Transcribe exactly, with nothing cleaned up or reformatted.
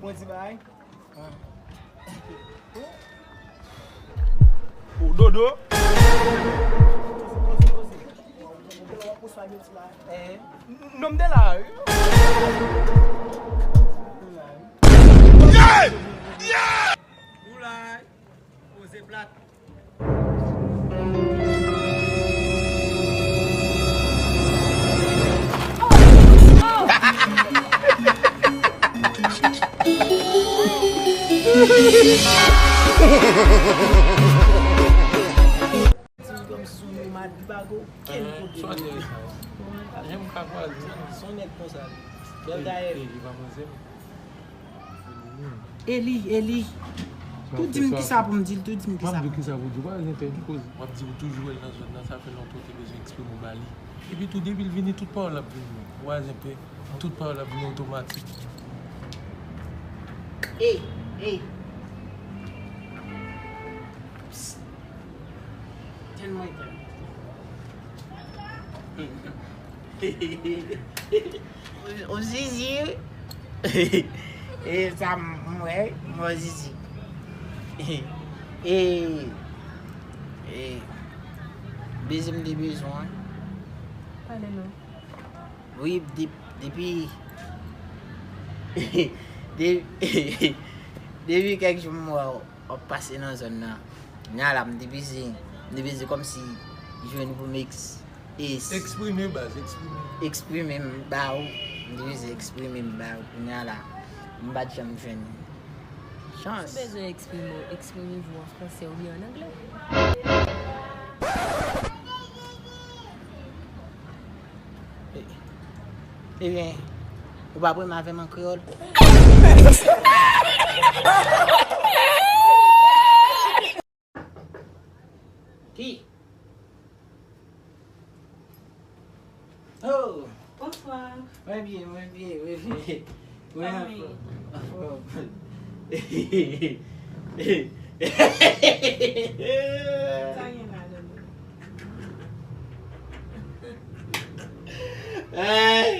Mwen ti bagay. Ou dodo. Non, m te la wi. Ou la wi. Poze plat. Ti kòm sou yo, madi pa gen okenn pwoblèm. Janm ka kwaze. Se yon nèg konsa li. Bèl dayè. Eli, Eli. Tou di m kisa pou m di l, tou di m kisa pou m di l. M ap di w kisa pou w di w, pa zen pè, nou koze. W ap di w toujou wè l nan zòn nan, sa fè lontan w te bezwen eksprime w ba li. Epi tou, depi l vini, tout pawòl ap vini. Ou pa zen pè, tout pawòl ap vini otomatik. Ey, ey. Psst. Tèlman etan. O Zizi. E sa m wè, m wè Zizi. E, e, beze m te bezwen. Pale non. Wi, de, depi, de, depi kèk jou m wè w ap pase nan zòn nan. Nya la, m te beze, m te beze kòmsi jwenn pou m eks, es, eksprime, baz, eksprime. Eksprime m ba ou. M te beze eksprime m ba ou. Nya la, m pa t janm jwenn chans. Si w bezwen eksprime w, eksprime w an fransè oubyen an anglè. Ebyen, ou p ap renmen avè m an kreyòl? Ki? Oh! Bonswa. Mwen byen, mwen byen, mwen byen. Mwen anfòm, anfòm. Sa gen la, Dodo? Ay!